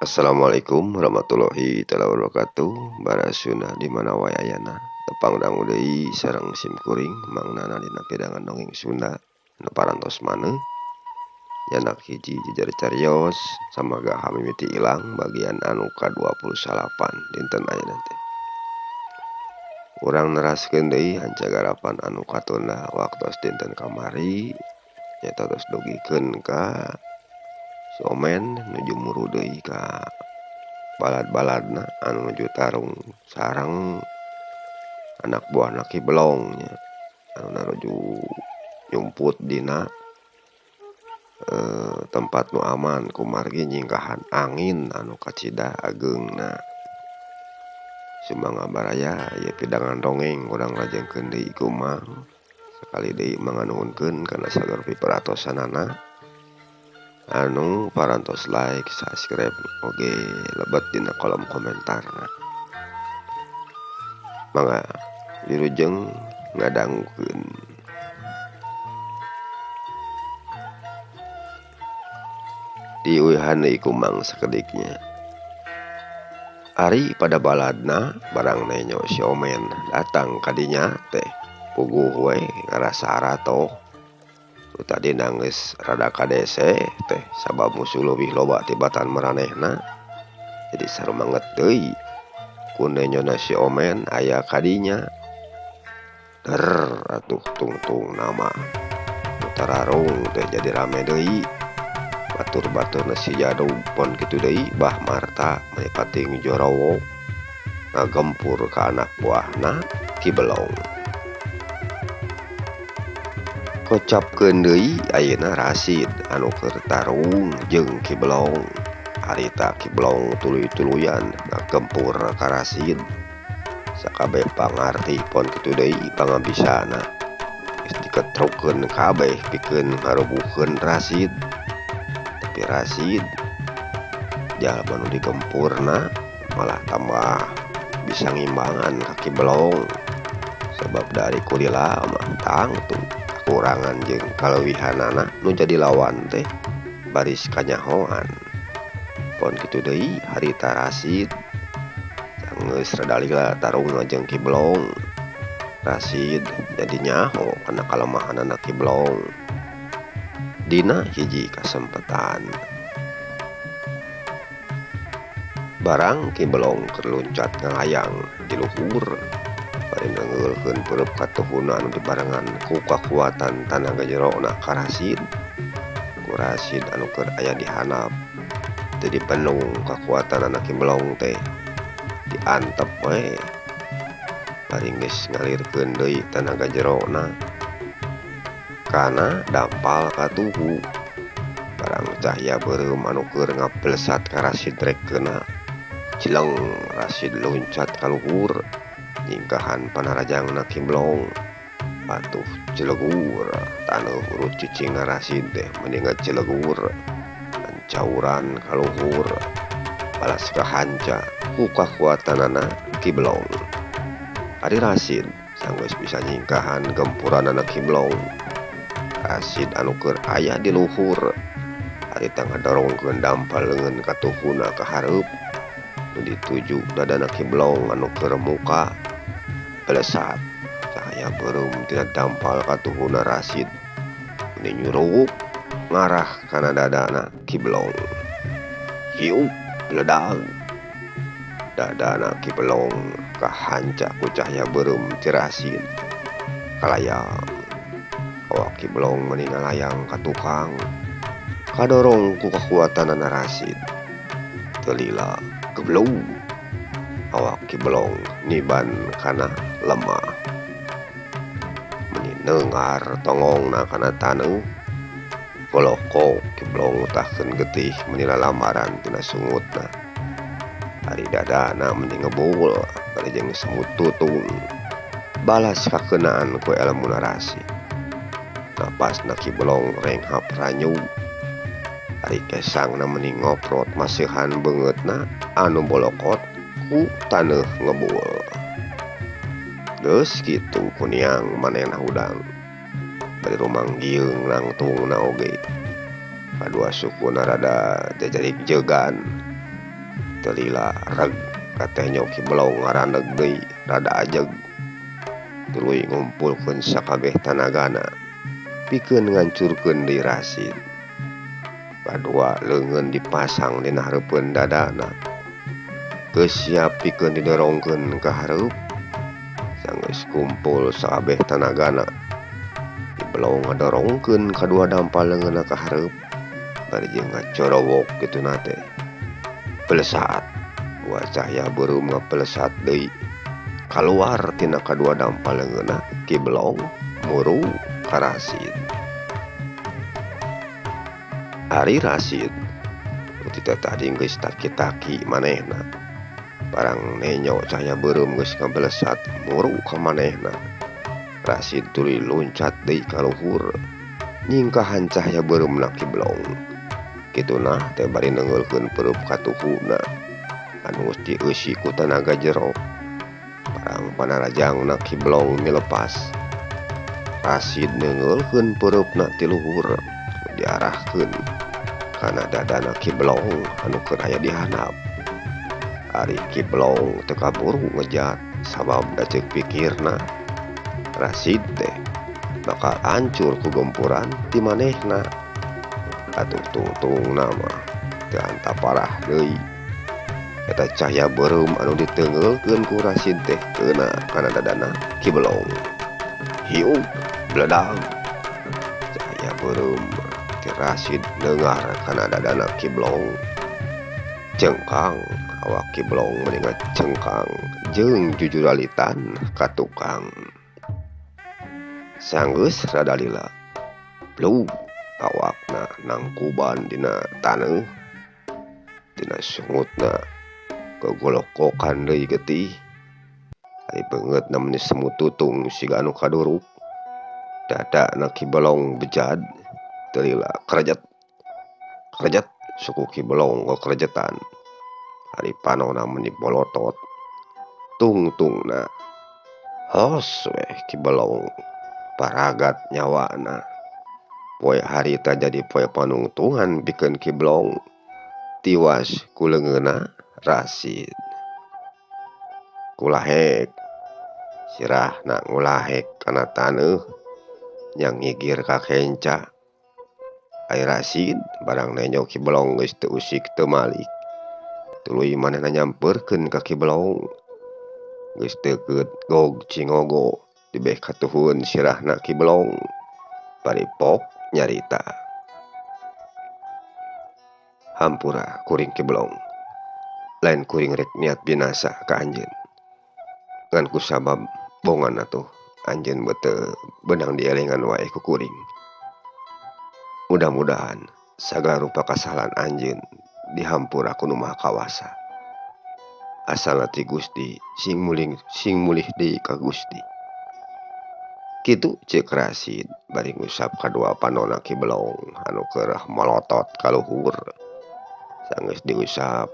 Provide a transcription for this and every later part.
Assalamualaikum warahmatullahi taala wabarakatuh. Barasuna di mana wae ayana tepang dangu deui sareng sim kuring mangnana dina pidangan dongeng Sunda nu parantos maneuh nyanak hiji jejer carios samaga hamimiti ilang bagian anu ka-29 dinten ayeuna teh. Urang neraskeun deui hancagarapan anu katunda waktos dinten kamari nyaeta tos dugikeun ka Somen nuju muru deui ka balad-baladna anu nuju tarung sareng anak buahna Ki Belong nya anu nuju nyumput dina tempat nu aman kumargi nyingkahan angin anu kacida ageungna. Sumangga baraya ieu pidangan dongeng urang lajengkeun deui ku Mang sakali deui manganuhunkeun kana sagala piperatosanana anu parantos like, subscribe, oge lebet dina kolom komentar. Mangga wilujeng ngadangukeun. Diuihan deui ku Mang sakediknya. Ari pada baladna barang nenyo si Omen datang kadinya teh puguh we ngarasa aratoh. Nu tadi nangis rada kadese teh sabab musuh leuwih loba tibatan maranehna. Jadi sarumanget deui ku nenyona si Omen aya kadinya. Der atuh tungtung nama. Nu tararung teh jadi rame deui. Batur-baturna si Jadug pon kitu deui Bah Marta meni pating jorowo ngagempur ka anak buahna Ki Belong. Kocapkeun deui ayeuna Rasid anu keur tarung jeung Ki Belong. Harita Ki Belong tuluy-tuluyan ngagempur ka Rasid. Sakabeh pangarti pon kitu deui pangabisana. Geus diketrukeun kabeh pikeun ngarubuhkeun Rasid. Tapi Rasid jalma nu digempurna malah tambah bisa ngimbangan ka Ki Belong. Sabab dari kulila mah tangtu kakurangan jeung kaleuwihanana nu jadi lawan teh baris kanyahoan. Pon kitu deui harita Rasid geus rada lila tarungna jeung Ki Belong. Rasid jadi nyaho kana kalemahanana Ki Belong. Dina hiji kasempatan barang Ki Belong keur luncat ngalayang di luhur bari neungeulkeun peureub katuhuna anu dibarengan ku kakuatan tanaga jerona ka Rasid. Ku Rasid anu keur aya di handap teu dipenung kakuatanana Ki Belong teh diantep we bari geus ngalirkeun deui tanaga jerona kana dampal katuhu. Barang cahya beureum anu keur ngablesat ka Rasid rek keuna cileng Rasid loncat ka luhur nyingkahan panarajangna Ki Belong. Atuh cilegur taneuh urut cicingna Rasid teh mendingan cilegur ancauran ka luhur balas kahanca ku kakuatanana Ki Belong. Ari Rasid sanggeus bisa nyingkahan gempuranana Ki Belong. Rasid anu keur aya di luhur harita ngadorongkeun dampal leungeun katuhuna ka hareup nu dituju dadana Ki Belong anu keur muka belesat cahaya beureum tina dampal katuhuna Rasid meni nyurup ngarah kana dadana Ki Belong. Hiup beledag dadana Ki Belong kahanca ku cahaya beureum ti Rasid kalayang. Awak Ki Belong meni ngalayang ka tukang kadorong ku kakuatanana Rasid. Teu lila geblug awak Ki Belong niban kana lemah meni neungar tongongna kana taneuh. Boloko Ki Belong ngutahkeun getih meni lalamaran tina sungutna. Ari dadana meni ngebul bari jeung semut tutung balas kakeunaan ku elmuna Rasid. Napasna Ki Belong renghap ranyug. Ari kesangna meni ngoprot masihan beungeutna anu bolokot ku taneuh ngebul. Geus kitu kuniang manehna hudang bari rumanggiung nangtungna oge. Kadua sukuna rada jajarik jegan. Teu lila reg katenyo Ki Belong ngaraneg deui rada ajeg. Tuluy ngumpulkeun sakabeh tanagana pikeun ngancurkeun deui Rasid. Kadua leungeun dipasang dina hareupeun dadana. Geus siap pikeun didorongkeun ka hareup. Sanggeus kumpul sakabeh tanagana. Ki Belong ngadorongkeun kadua dampal leungeunna ka hareup. Bari jeung ngacorowok kituna teh. Pelesat, dua cahaya beureum ngapelesat deui. Kaluar tina kadua dampal leungeunna Ki Belong muru ka Rasid. Ari Rasid nu ti tadi geus taki-taki manehna. Barang nenyo cahaya beureum geus ngabelesat muru ka manehna. Rasid tuluy loncat deui ka luhur nyingkahan cahaya beureumna Ki Belong. Kituna teh bari neungeulkeun peurup katuhuna anu geus dieusi ku tanaga jero. Barang panarajangna Ki Belong milepas. Rasid neungeulkeun peurupna ti luhur diarahkeun kana dadana Ki Belong anu keur aya di handap. Ari Ki Belong teu kaburu ngejat sabab da ceuk pikirna Rasid teh bakal hancur ku gempuran ti manehna. Atuh tungtungna mah teu antaparah deui. Eta cahaya beureum anu diteungeulkeun ku Rasid teh keuna kana dadana Ki Belong. Hiup bledag. Cahaya beureum ti Rasid neungar kana dadana Ki Belong. Cengkang awak Ki Belong meni ngacengkang jeung jujuralitan ka tukang. Sanggeus rada lila. Blug awakna nangkuban dina taneuh. Dina sungutna kegolokokan deui getih. Ari beungeutna meni semut tutung siga anu kaduruk. Dadana Ki Belong bejad teu lila krejet. Krejet suku Ki Belong kekrejetan. Ari panona meni bolotot. Tungtungna hos weh Ki Belong paragat nyawana. Poe harita jadi poe panungtungan pikeun Ki Belong tiwas ku leungeunna Rasid. Kulahek sirahna ngulahek kana taneuh yang ngigir ka kenca. Ai Rasid barang nenyo Ki Belong geus teu usik teu malik. Tuluy manehna nyamperkeun ka Ki Belong. Geus deukeut gog cingogo dibeh katuhun sirahna Ki Belong. Bari pok nyarita. Hampura kuring Ki Belong. Lain kuring rek niat binasa ka anjeun. Ngan kusabab bongan atuh anjeun beuteung beunang dielengan wae ku kuring. Mudah-mudahan sagala rupa kasalahan anjeun dihampura ku Nu Maha Kawasa. Asalna ti Gusti sing mulih deui ka Gusti. Kitu ceuk Rasid bari ngusap kadua panona Ki Belong anu keur molotot ka luhur. Sanggeus diusap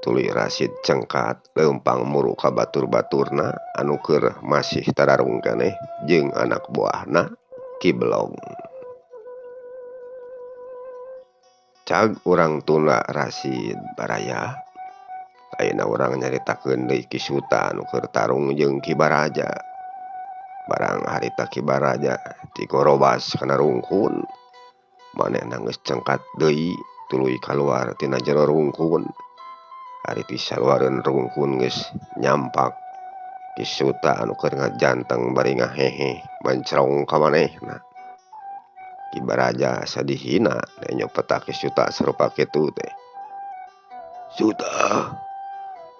tuluy Rasid cengkat leumpang muru ka batur-baturna anu keur masih tararung keneh jeung anak buahna Ki Belong. Cag urang tunda Rasid baraya. Ayeuna urang nyaritakeun deui Ki Suta anu keur tarung jeung Ki Baraja. Barang harita Ki Baraja tigorobas kana rungkun. Manehna geus cengkat deui tuluy kaluar tina jero rungkun. Ari ti saluareun rungkun geus nyampak Ki Suta anu keur ngajanteng bari ngahehe mencrong ka manehna. Ki Baraja asa dihina nenyo peta Ki Suta sarupa kitu teh. Suta,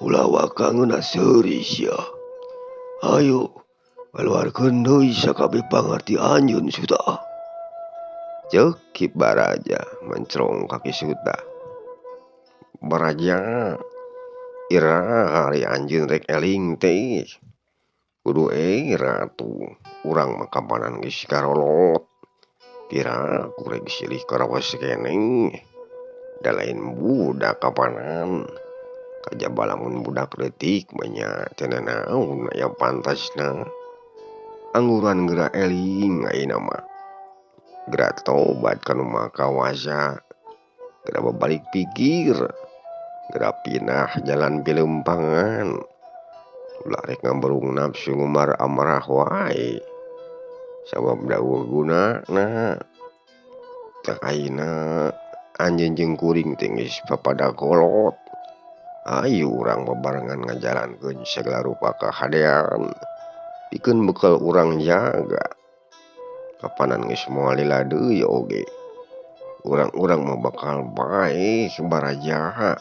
ulah waka ngeunah seuri sia. Ayo kaluarkeun deui sakabeh pangarti anjeun Suta. Ceuk Ki Baraja mencrong ka Ki Suta. Baraja, ira ari anjeun rek eling teh. Kudu era atuh urang mah kapanan geus karolot. Pira kurang silih karawas keneh. Da lain budak kapanan. Kajaba lamun budak leutik mah nya teu nanaon aya pantasna. Angguran geura eling ayeuna mah. Geura tobat ka Nu Maha Kawasa. Geura babalik pikir. Geura pindah jalan pileumpangan. Ulah rek ngaberung nafsu ngumar amarah wae. Sabab da eueuh gunana. Tah ayeuna anjeun jeung kuring teh geus papada kolot. Ayu urang babarengan ngajalankeun sagala rupa kahadean. Pikeun bekal urang jaga. Kapanan geus moal lila deui oge. Urang-urang mah bakal bae sabarajaha.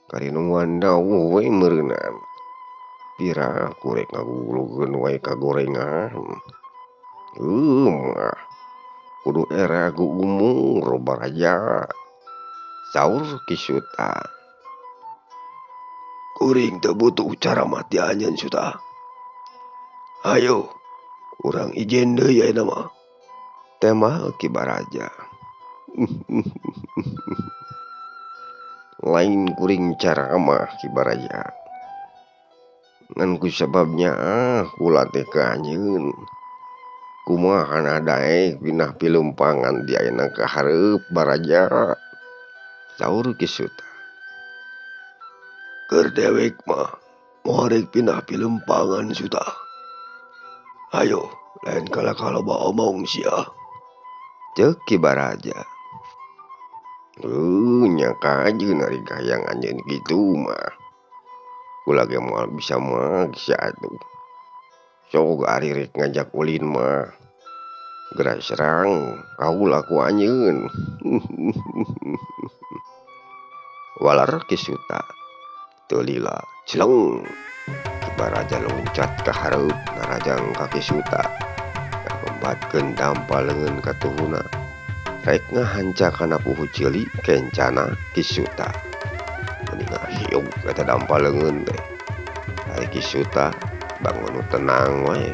Karinungan dawuh we meureunan. Pira aku rek ngagugulugeun wae kagorengan. Mah kudu era ku umur baraja. Saur Ki Suta. Kuring teu butuh cara mati anjeun Suta. Hayo, urang ijen deui ayeuna mah. Tema Ki Baraja. Lain kuring caramah Ki Baraja. Ngan ku sababnya kula teh ka anjeun. Kumaha daek pindah pilumpangan di ayeuna ka hareup Baraja. Saur Ki Suta. Keur dewek mah moal rek pindah pilumpangan Suta. Hayo, lain kala-kala loba omong sia. Ceuk Ki Baraja. Nya kajeun ari kahayang anjeun kitu mah. Kula ge moal bisa maksa atuh. Sok ari rek ngajak ulin mah. Geura serang kaula ku anjeun. Walar Ki Suta. Teu lila celeng. Ki Baraja loncat ka hareup ngarajang ka Ki Suta. Ngambatkeun dampal leungeun ka tuhuna. Rek ngahanca kana puhu ceuli kencana Ki Suta. Meni ngahiug eta dampal leungeun teh. Ari Ki Suta bangun tenang wae.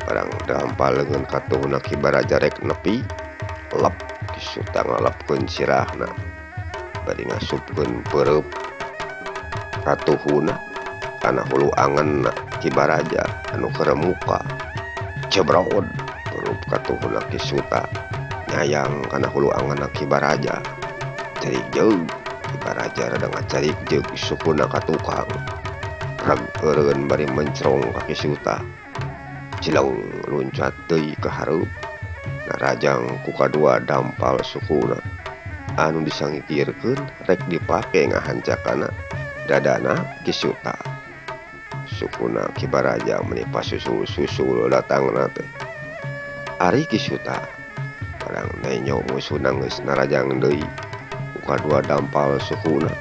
Barang dampal leungeun ka tuhuna Ki Baraja rek nepi, lep Ki Suta ngalepkeun sirahna. Bari ngasupkeun peureub ka tuhuna kana hulu angenna Ki Baraja anu keur muka. Cebrod peureub ka tuhuna Ki Suta nyayang kana hulu angenna Ki Baraja. Carik jeug Ki Baraja rada ngacarik jeug sukuna ka tukang. Reg eureun bari mencrong ka Ki Suta. Cileng luncat deui ka hareup. Narajang ku kadua dampal sukuna anu disangkirkeun rek dipake ngahancakana dadana Ki Suta. Sukuna Ki Baraja meni pasusul-susul datangna teh. Ari Ki Suta barang nenyo musuhna geus narajang deui ku kadua dampal sukuna.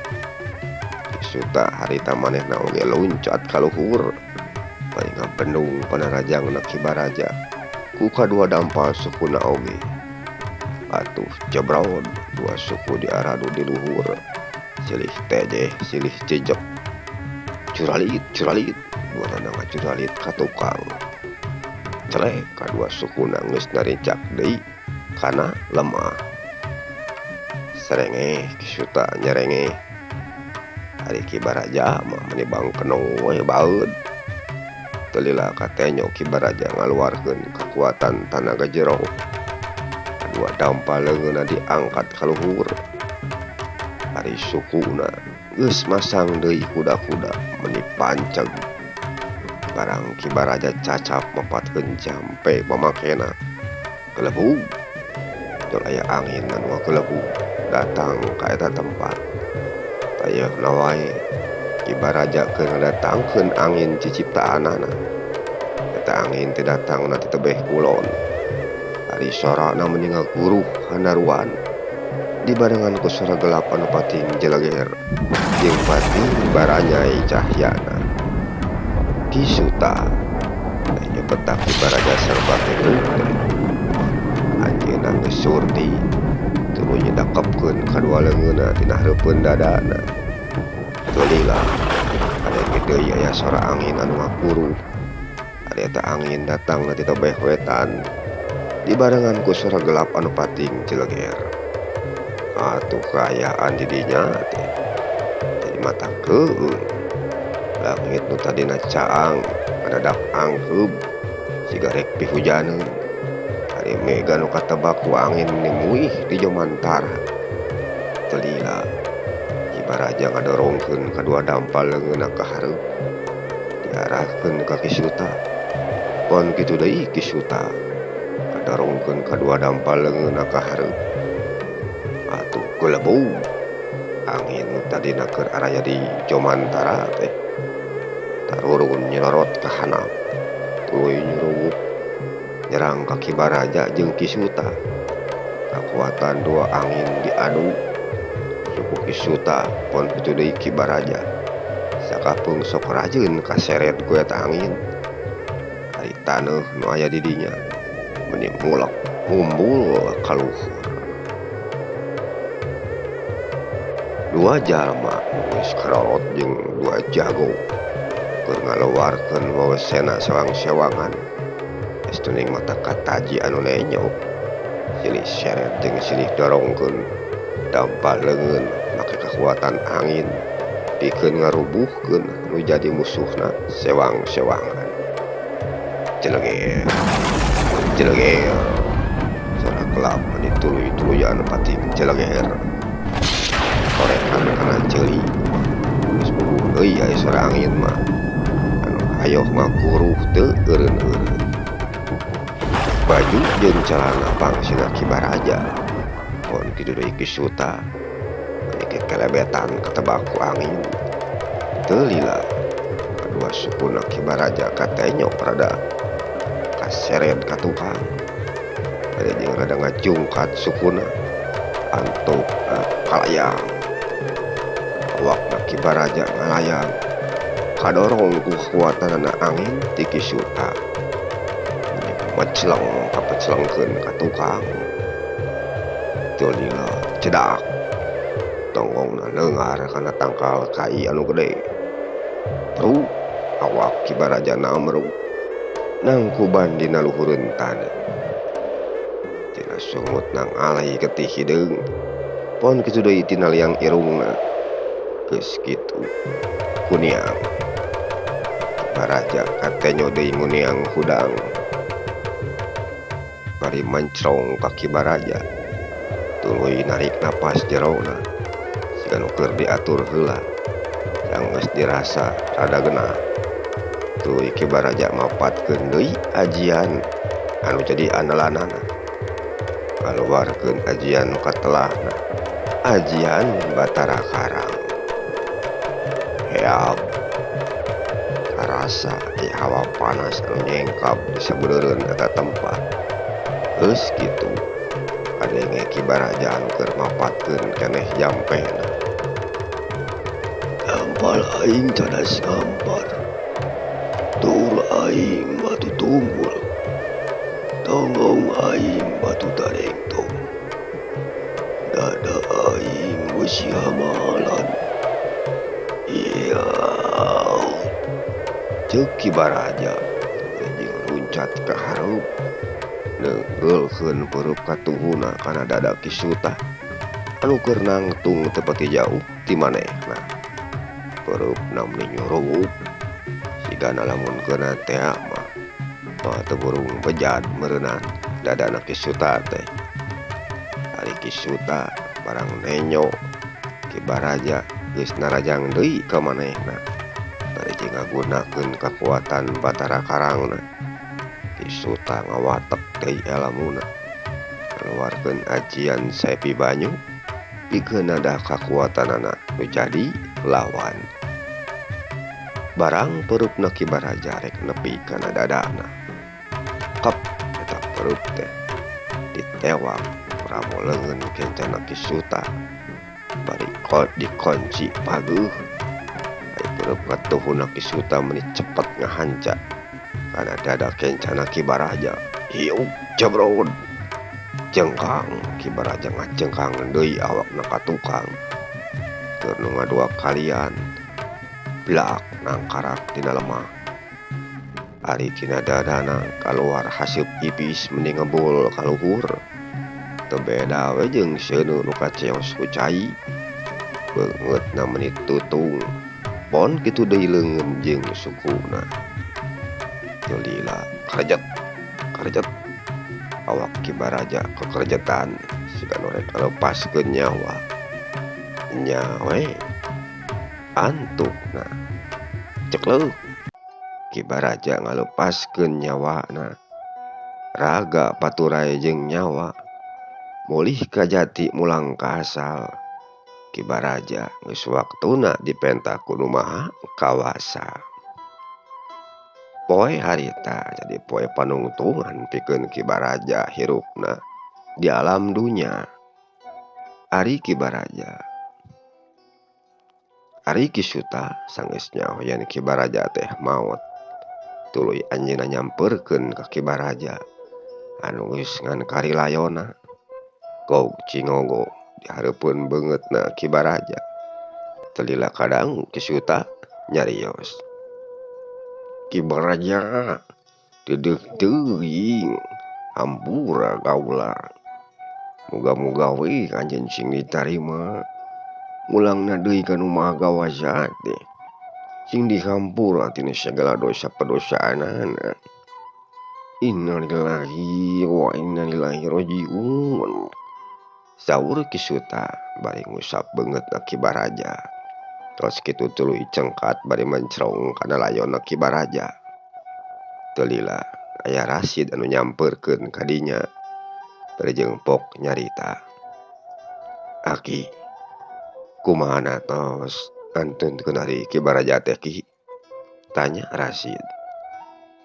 Ki Suta harita manehna oge loncat ka luhur. Bari ngabendung panarajangna Ki Baraja ku kadua dampal sukuna oge. Atuh jebrod dua suku diaradu di luhur. Silih tejeh silih jejek. Curalit curalit dua tanda ngacuralit ka tukang. Celek kadua sukuna geus narincak deui kana lemah. Serengeh Ki Suta nyerengeh. Ari Ki Baraja mah meni bangkenong we baeud. Teu lila katenyo Ki Baraja ngaluarkeun kakuatan tanaga jero. Kadua dampal leungeunna diangkat ka luhur. Ari sukuna geus masang deui kuda-kuda meni panceg. Barang Ki Baraja cacap mapatkeun jampe pamakena. Kelebug. Teu aya angin anu kelebug datang ka eta tempat. Tayeuhna wae Ki Baraja keur ngadatangkeun angin ciciptaanana. Eta angin teh datangna ti tebeh kulon. Ari sorana meni ngaguruh handaruan. Dibarengan ku sora gelap anu pating jeleger jeung pating baranyai cahyana. Ki Suta nya petak Ki Baraja serba teh. Anjeunna geus surti tuluy nyedakepkeun kadua leungeunna tina hareupeun dadana. Teu lila kadenge deui aya sora angin anu ngakuruh. Ari eta angin datangna ti tebeh wetan dibarengan ku sora gelap anu pating jeleger. Atuh kaayaan di dinya teh jadi mata keueung. Langit nu tadina caang ngadadak angkeub siga rek pihujaneun. Ari mega nu katebak ku angin meni muih di jomantara. Teu lila Ki Baraja ngadorongkeun kadua dampal leungeunna ka hareup diarahkeun ka Ki Suta. Pon kitu deui Ki Suta ngadorongkeun kadua dampal leungeunna ka hareup. Atuh gelebug angin nu tadina keur araya di Jomantara teh tarurun nyelorot ka handap tuluy nyuruwup nyerang ka Ki Baraja jeung Ki Suta. Kakuatan dua angin diadu suku Ki Suta pon kitu deui Ki Baraja sakapeung sok rajeun kaseret ku eta angin. Ari taneuh nu aya di dinya meuni mulek mumbul ka luhur. Dua jalma nu geus karolot jeung dua jago keur ngaluarkeun wawesena sewang-sewangan. Geus tuning mata kataji anu nenyo silih seret jeung silih dorongkeun dampal leungeun make kakuatan angin pikeun ngarubuhkeun nu jadi musuhna sewang-sewangan. Jeleger jeleger sora gelap meni tuluy-tuluyan pating jeleger korekan kana ceuli geus puguh euy aya sora angin mah anu hayoh mah kuruh teu eureun-eureun. Baju jeung calana pangsina Ki Baraja pon kitu deui Ki Suta meni kekelebetan katebak ku angin. Teu lila kadua sukuna Ki Baraja katenyok rada kaseret ka tukang bade jeung rada ngajungkat sukuna antuk kalayang. Awakna Ki Baraja ngalayang kadorong ku kakuatanana angin ti Ki Suta meceleng kapecelengkeun ka tukang. Teu lila cedak tonggongna leungar kana tangkal kai anu gede. Truk awak Ki Baraja namruk nangkuban dina luhureun taneuh. Tina sungutna ngalai getih hideung pon kitu deui tina liang irungna. Geus kitu kuniang Ki Baraja katenyo deui nguniang hudang bari mencrong ka Ki Baraja tuluy narik napas jerona siga nu keur diatur heula sanggeus dirasa rada genah. Tuluy Ki Baraja mapatkeun deui ajian anu jadi andalanana ngaluarkeun ajian nu katelahna ajian Batara Karang. Heab karasa aya hawa panas anu nyengkap di sabeureun eta tempat. Geus kitu kadenge Ki Baraja anu keur mapatkeun keneh jampehna. Dampal aing cadas ngampar, tur aing batu tunggul, tonggong aing batu tarengtong, dada aing besi hamalan. Iya, Ceuk Ki Baraja jeung luncat ka hareup neunggeulkeun peurup katuhuna kana dada Ki Suta anu keur nangtung teu pati jauh ti manehna. Peurupna meni nyuruwup sigana lamun keuna tea mah mah teu burung bejad meureunan dadana Ki Suta teh. Ari Ki Suta barang nenyo Ki Baraja geus narajang deui ka manehna bari jeung ngagunakeun kakuatan Batara Karangna. Ki Suta ngawatek deui elamuna ngaluarkeun ajian Sepi Banyu pikeun nadah kakuatanana nu jadi lawan. Barang peurupna Ki Baraja rek nepi kana dadana kep eta peurup teh ditewak ramo leungeun kencana Ki Suta bari dikunci pageuh. Ari peurup katuhuna Ki Suta meni cepet ngahanca kana dada kencana Ki Baraja. Hiuk jebrod jengkang Ki Baraja ngajengkang deui awakna ka tukang keur nu ngadua kalian blak nangkarak dina lemah. Ari tina dadana kaluar haseup ipis meni ngebul ka luhur. Teu beda we jeung seuneu nu kaceos ku cai. Beungeutna meni tutung pon kitu deui leungeun jeung sukuna. Teu lila karejep karejep awak Ki Baraja kekerjetan siga nu rek ngalepaskeun nyawa. Nya we Antukna cekleuh Ki Baraja ngalepaskeun nyawana. Raga paturay jeung nyawa mulih ka jati mulang ka asal. Ki Baraja geus waktuna dipenta ku Nu Maha Kawasa. Poe harita jadi poe panungtungan pikeun Ki Baraja hirupna di alam dunya. Ari Ki Baraja Ari Ki Suta sanggeus nyaho yen Ki Baraja teh maot. Tuluy anjeunna nyamperkeun ka Ki Baraja anu geus ngan karilayona. Gog cingogo di hareupeun beungeutna Ki Baraja. Teu lila kadang Ki Suta nyarios. Ki Baraja deudeuh teuing hampura kaula. Muga-muga we anjeun sing ditarima. Mulangna deui ka Nu Maha Kawasa teh. Sing dihampura tina sagala dosa padosaanana. Innalillahi wa inna ilaihi rajiun. Saur Ki Suta bari ngusap beungeutna Ki Baraja. Tos kitu tuluy cengkat bari mencrong kana layonna Ki Baraja. Teu lila aya Rasid anu nyamperkeun ka dinya. Bari jeung pok nyarita. Aki, kumaha tos antunkeun ari Ki Baraja teh Ki? Tanya Rasid.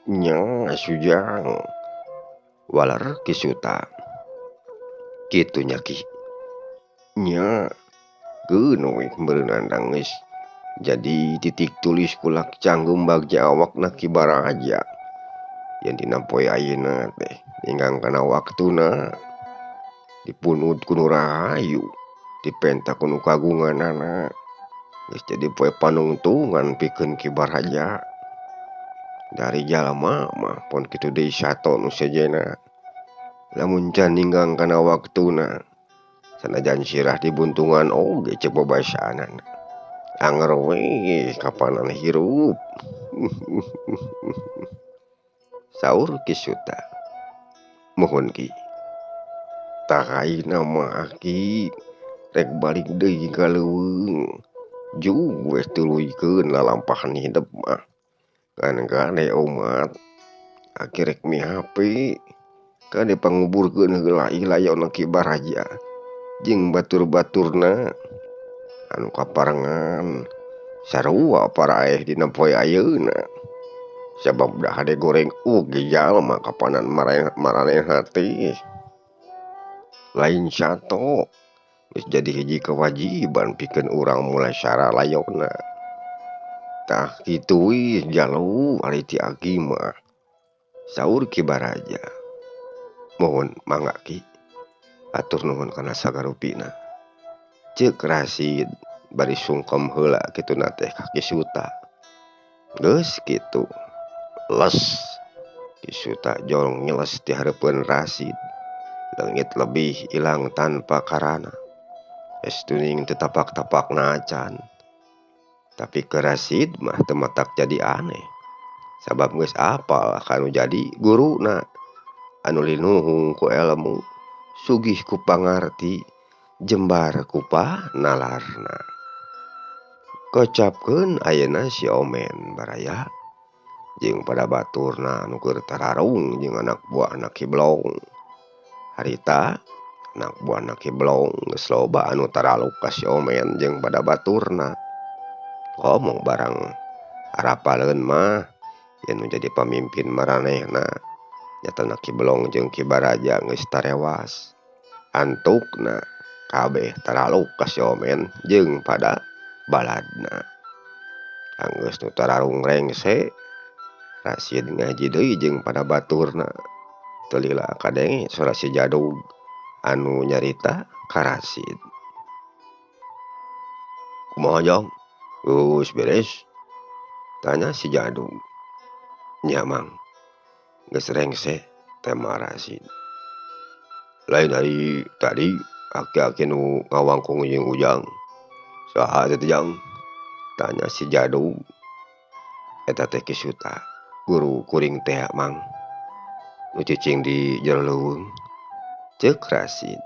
Nya Sujang, waler Ki Suta. Kitu nya Ki. Nya geun we meureunana geus jadi titik tulis kulak canggeum bagja awakna Ki Baraja. Yen dina poe ayeuna teh ninggang kana waktuna dipunut ku nu rahayu, dipenta ku nu kagunganana. Geus jadi poe panungtungan pikeun Ki Baraja. Dari jalma mah pon kitu deui sato nu sejenna. Lamun can ninggang kana waktuna sanajan sirah dibuntungan oge cek babasaanana. Anger we kapanan hirup. Saur Ki Suta. Muhun Ki. Tah ayeuna mah Aki rek balik deui ka leuweung. Jug we tuluykeun lalampahan hidep mah. Ngan kade umat Aki rek mihape kade panguburkeun heula ilayonna Ki Baraja jeung batur-baturna anu kaparengan sarua paraeh dina poe ayeuna. Sabab da hade goreng oge jalma kapanan maranehna teh. Lain sato geus jadi hiji kewajiban pikeun urang mulasara layonna. Tah kitu we jalu ari ti Aki mah. Saur Ki Baraja. Mohon mangga Ki. Atur nuhun kana sagarupina. Ceuk Rasid bari sungkem heula kituna teh ka Ki Suta. Geus kitu. Les Ki Suta jong nyeles di hareupeun Rasid. Leungit lebih ilang tanpa karana. Es tuning teu tapak-tapakna acan. Tapi ke Rasid mah teu matak jadi aneh. Sabab geus apal kanu jadi guruna. Anu linuhung ku elmu, sugih ku pangarti, jembar ku panalarna. Kocapkeun ayeuna si Omen baraya jeung pada baturna nu keur tararung jeung anak buahna Ki Blong. Harita anak buahna Ki Blong geus loba anu taraluk ka si Omen jeung pada baturna. Ngomong barang arapaleun mah yen nu jadi pamimpin maranehna nyatana Ki Blong jeung Ki Baraja geus tarewas. Antukna kabeh taraluk ka si Omen jeung pada baladna. Anggeus nu tararung rengse Rasid ngaji deui jeung pada baturna. Teu lila kadenge sora si Jadug anu nyarita ka Rasid. Kumaha Jang? Geus beres? Tanya si Jadug. Nya Mang. Geus rengse tema Rasid. Lain hari tadi aki-aki nu ngawangkong jeung Ujang. Saha teh Jang? Tanya si Jadug. Eta teh Ki Suta, guru kuring teh Mang. Nu cicing di jero leuweung. Ceuk Rasid.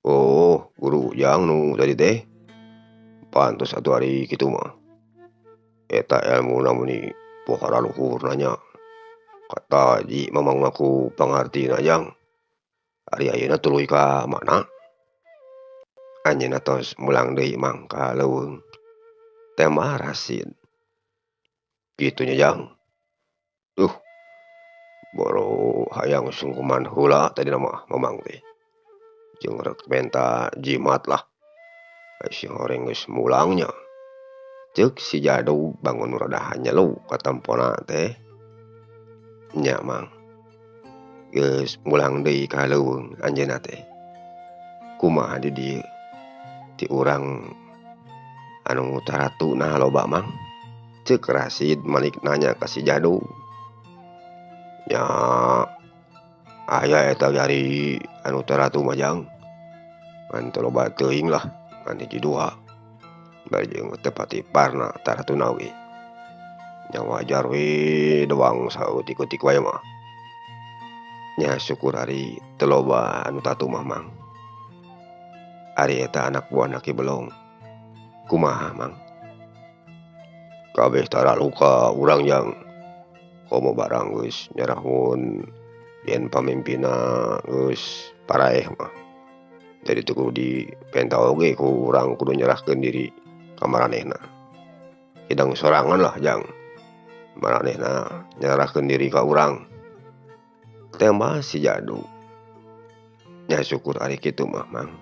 Oh, guru Ujang nu tadi teh. Pantes atuh ari kitu mah. Eta elmuna meni pohara luhurna nya. Kata ji Mamang mah ku pangartina jang. Ari ayeuna tuluy ka mana? Anjeunna tos mulang deui Mang ka leuweung. Tembal Rasid. Kitu nya jang. Duh. Boro hayang sungkeman heula tadina mah Mamang teh. Jeung rek menta jimat lah. Ai si horeng geus mulang nya. Ceuk si Jadug bangun rada hanyelu katempona teh. Nya Mang. Geus mulang deui ka leuweung anjeunna teh. Kumaha di dieu? Ti urang anu taratu nah loba Mang? Ceuk Rasid malik nanya ka si Jadug. Nya aya eta ge ari anu taratu mah jang. Ngan teu loba teuing lah, ngan hiji dua. Bari jeung teu pati parna taratuna oge. Nya wajar we doang saeutik-eutik wae mah. Nya syukur ari teu loba anu tatu mah Mang. Ari eta anak buahna Ki Belong. Kumaha Mang? Kabeh taralu ka urang jang. Komo barang geus nyarahun yen pamimpinna geus paraeh mah. Jadi teu kudu dipenta oge ku urang kudu nyerahkeun diri ka maranehna. Hidang sorangan lah jang. Maranehna nyerahkeun diri ka urang. Tembal si Jadug. Nya syukur ari kitu mah Mang.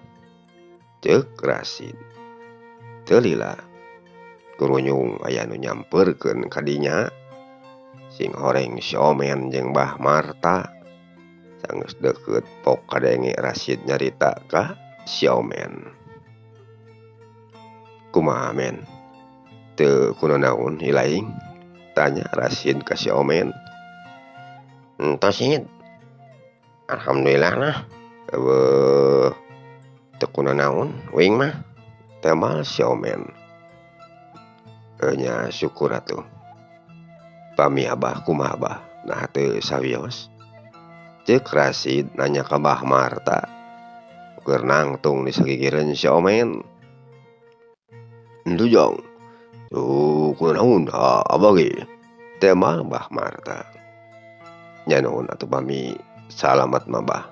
Ceuk Rasid. Teu lila kurunyung aya nu nyamperkeun ka dinya. Sing horeng si Omen jeung Bah Marta. Sanggeus deukeut pok kadenge Rasid nyarita ka si Omen. Kumaha men? Teu kunaon ilaing? Tanya Rasid ka si Omen. Henteu Sid. Alhamdulillah lah. Eueuh teu kunanaon uing mah. Tembal si Omen. Nya syukur atuh. Pami Abah kumaha Abah? Naha teu sawios? Ceuk Rasid nanya ka Bah Marta. Keur nangtung disagigireun si Omen. Henteu jang. Teu kunaon da Abah ge. Tembal Bah Marta. Nya nuhun atuh pami salamet mah Bah.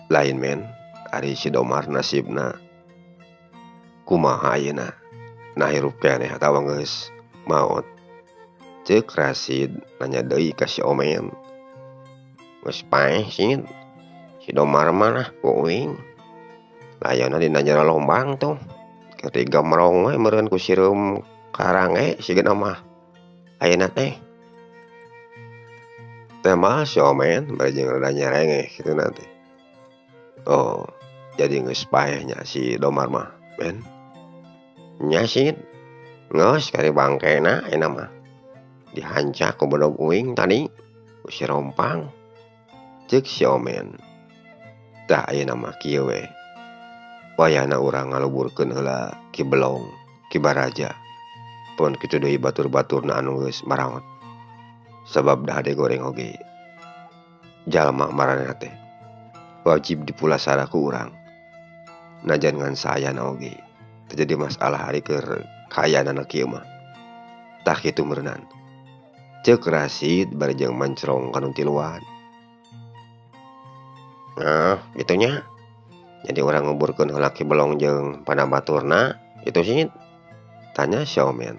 Lain men, ari si Domar nasibna kumaha ayeuna? Nah hirup keneh atawa geus maot? Ceuk Rasid nanya deui ka si Omen. Geus paeh Sid. Si Domar mah lah ku uing. Layonna dina jero lombang tuh. Keur digemrong we meureun ku sireum karange sigana mah ayeuna teh. Tembal si Omen bari jeung rada nyerengeh kituna teh. Oh, jadi geus paeh nya si Domar mah, men. Nya Sid. Geus kari bangkena ayeuna mah. Dihancak ku bedog uing tadi ku si Rompang. Ceuk si Omen. Tah ayeuna mah kieu we. Wayahna urang ngaluburkeun heula Ki Belong, Ki Baraja. Pon kitu deui batur-baturna anu geus maraot. Sabab da hade goreng oge. Jalma maranehna teh wajib dipulasara ku urang. Najan ngan saayana oge. Teu jadi masalah ari keur kaayaanana kieu mah. Tah kitu meureunan. Ceuk Rasid bari jeung mancrong ka nu tiluan. Nah, kitu nya. Jadi urang nguburkeun heula Ki Belong jeung pada baturna, kitu Sid? Tanya si Omen.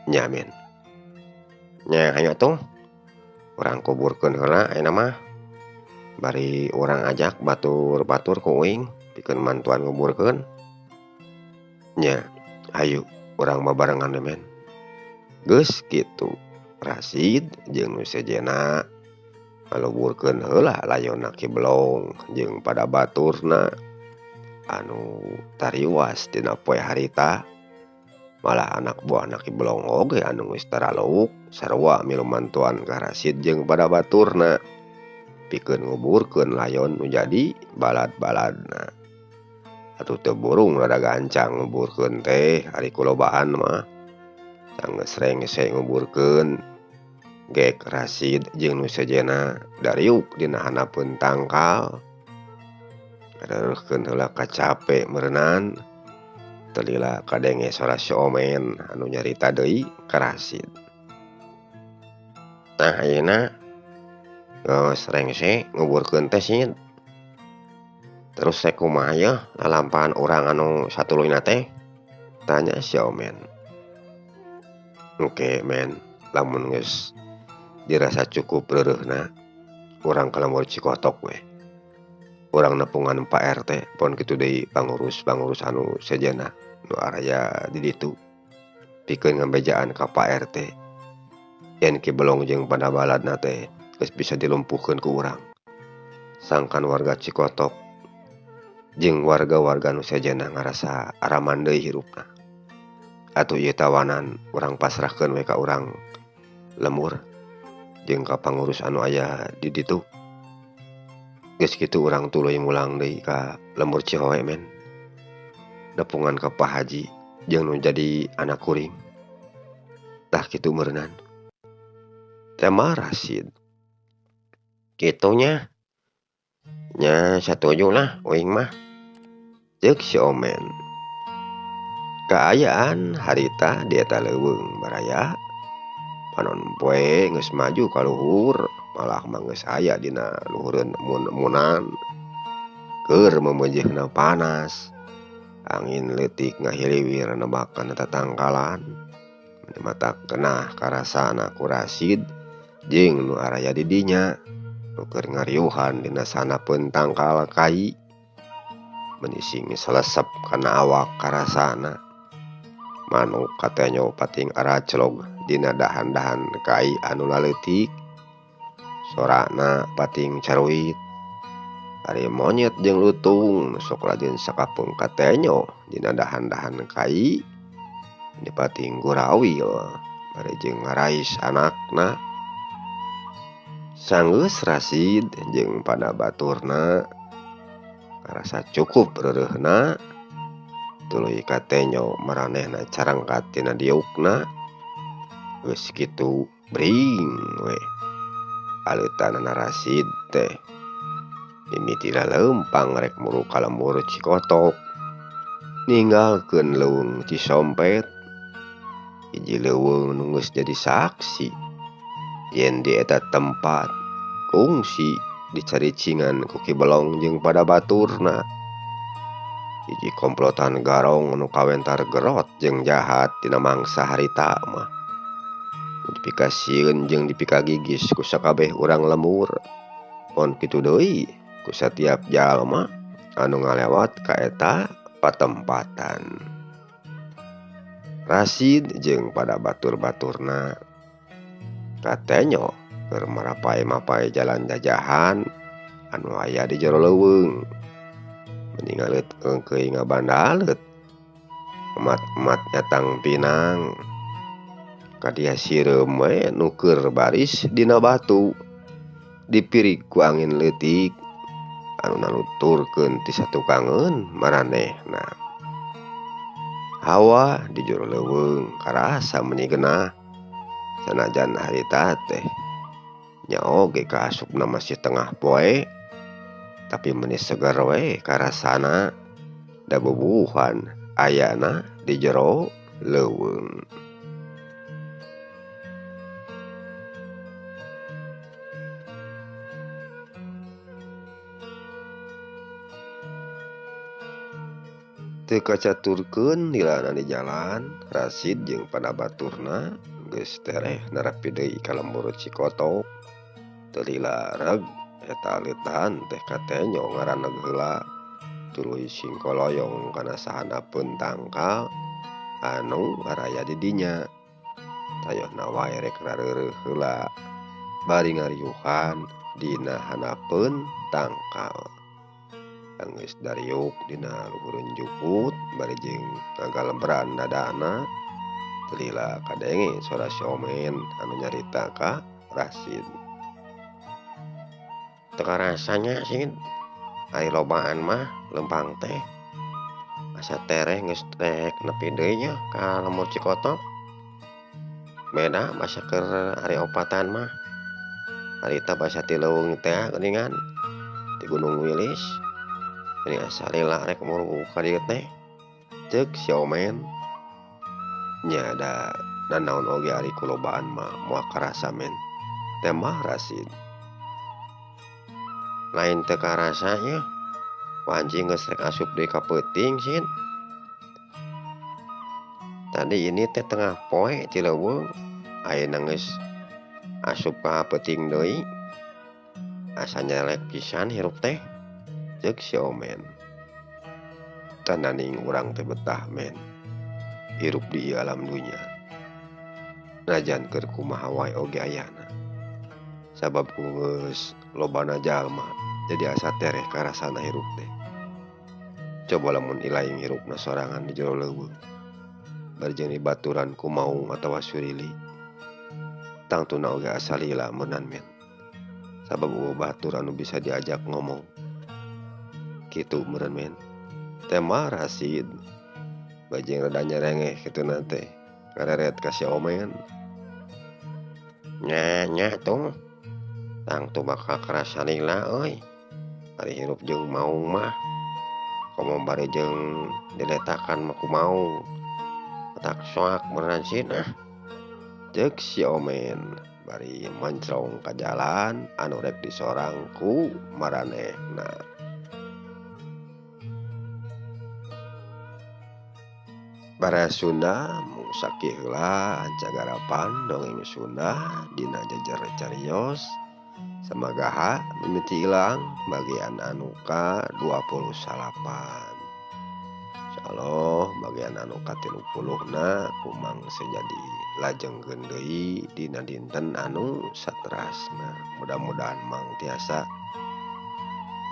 Nya men. Nya hayu atuh. Urang kuburkeun heula ayeuna mah. Bari urang ajak batur-batur ku uing pikeun mantuan nguburkeun. Nya, hayu urang babarengan we men. Geus kitu. Rasid jeung nu sejenna ngaluburkeun heula layonna Ki Belong jeung pada baturna anu tariwas dina poe harita. Malah anak buahna Ki Belong oge anu geus taraluk sarua milu mantuan ka Rasid jeung pada baturna pikeun nguburkeun layon nu jadi balad-baladna. Atuh teu burung rada gancang nguburkeun teh ari kulobaan mah. Sanggeus rengse nguburkeun gek Rasid jeung nu sejenna dariuk dina handapeun tangkal. Ngareureurkeun heula kacape meureunan. Teu lila kadenge sora si Omen anu nyarita deui ka Rasid. Tah ayeuna geus rengse nguburkeun teh Sid. Terus rek kumaha yeuh lalampahan urang anu satuluyna teh? Tanya si Omen. Engke men, lamun geus dirasa cukup reureuhna urang ka lembur Cikotok we. Urang nepungan Pak RT pon kitu deui pangurus-pangurus anu sejenna nu araya di ditu. Pikeun ngabejaan ka Pak RT yen Ki Belong jeung padabaladna teh geus bisa dilumpuhkeun ku urang. Sangkan warga Cikotok jeung warga-warga nu sejenna ngarasa araman deui hirupna. Atuh ieu tawanan urang pasrahkeun we ka urang lembur jeung ka pangurus anu aya di ditu. Geus kitu urang tuluy mulang deui ka lembur Cihoe men. Nepungan ka Pak Haji jeung nu jadi anak kuring. Tah kitu meureunan. Tema Rasid. Kitu nya. Nya satuju lah uing mah. Ceuk si Omen. Kaayaan harita di eta leuweung baraya. Panon poe geus maju ka luhur, malah mah geus aya dina luhureun emun-emunan. Keur memeujeuhna panas. Angin leutik ngahiliwir nebakan tatangkalan. Mata kenah karasana ku Rasid jeung nu araya di dinya. Nu keur ngariuhan dina sanapeun tangkal kai. Menising selesep kana awak karasana. Manuk katenyo pating araclog dina dahan-dahan kai anu laleutik. Sorana pating caruit. Ari monyet jeung lutung sok rajin sakapeung katenyo dina dahan-dahan kai. Ini pating gurawil bari jeung ngarais anakna. Sanggeus Rasid jeung pada baturna ngarasa cukup reureuhna tuluy katenyo maranehna carangkat tina diukna. Geus kitu bring we aleutanana Rasid teh mimiti laleumpang rek muru ka lembur Cikotok ninggalkeun leuweung Cisompet. Hiji leuweung nu geus jadi saksi yen di eta tempat kungsi dicaricingan ku Ki Belong jeung pada baturna. Hiji komplotan garong nu kawentar gerot jeung jahat dina mangsa harita mah. Dipikasieun jeung dipikagigis ku sakabeh urang lembur. Pon kitu deui ku satiap jalma anu ngalewat ka eta patempatan. Rasid jeung pada batur-baturna katenyo keur marapai-mapai jalan jajahan anu aya di jero leuweung. Meningalet engkeuy ngabandaleut. Emat-emat nyatang pinang. Kadia sireum we nu keur baris dina batu. Dipirig ku angin leutik anu naluturkeun ti satukangeun maranehna. Hawa di jero leuweung karasa meuni genah. Sanajan harita teh nya oge kaasupna masih tengah poe, tapi meuni seger we karasana da bubuhan ayana di jero leuweung. Teu kacaturkeun dilana di jalan, Rasid jeung padabaturna geus tereh nerepi deui ka lembur Cikotok. Teu lila reg eta aleutan teh katenyo ngaraneg heula tuluy singkoloyong kana sahandapeun tangkal anu araya di dinya. Tayohna wae rek rareureuh heula bari ngariuhan dina handapeun tangkal. Geus dariuk dina luhureun jukut bari jeung ngagalebran dadana. Teu lila kadenge sora si Omen anu nyarita ka Rasid. Teu karasanya Sid, ari lobaan mah lempang teh. Asa tereh geus rek nepi deui nya ka lembur Cikotok. Beda basa keur ari opatan mah. Harita basa ti leuweung teh geuningan ti Gunung Wilis. Ini asa lila rek muru ka dieu teh. Ceuk si Omen. Nya da nanaon oge ari kulobaan mah moal karasa men. Tembah Rasid. Lain teu karasa yeuh. Wanci geus rek asup deui ka peuting Sid. Tadi ini teh tengah poe ti leuweung, ayeuna geus asup ka peuting deui. Asa nyelek pisan hirup teh. Ceuk si Omen. Tananing urang teh betah men. Hirup di ieu alam dunya. Najan keur kumaha wae oge ayana. Sabab ku geus lobana jalma jadi asa tereh karasana hirup teh. Coba lamun ilaing hirupna sorangan di jero leuweung. Bari jeung dibaturan ku maung atawa surili. Tangtuna oge asa lila meunan men. Sabab eueuh batur anu bisa diajak ngomong. Kitu meureun men. Tema Rasid. Bajing rada nyerengeh kituna teh. Ngareret ka si Omen. Nya nya tuh. Tangtu bakal karasa lila euy. Ari hirup jeung maung mah. Komo bari jeung diletakan mah ku maung. Otak soak meureun Sid ah. Ceuk si Omen bari mencrong ka jalan anu rek disorang ku maranehna. Baraya Sunda mung sakieu heula ancagarapan dongeng Sunda dina jejer carios. Samagaha mimiti ilang bagian anu ka-29. Insyaallah bagian anu ka-30na kumang sejadi lajengkeun deui dina dinten anu saterasna. Mudah-mudahan mang tiasa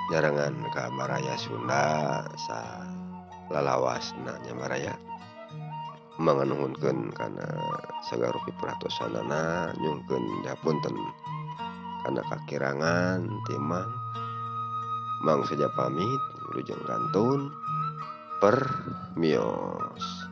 nyarengan ka Baraya Sunda sa lalawasna nya Baraya. Manganuhunkeun kana sagarupi perhatosanana nyungkeun dihapunten kana kakirangan timang mang saja pamit wilujeng kantun permios.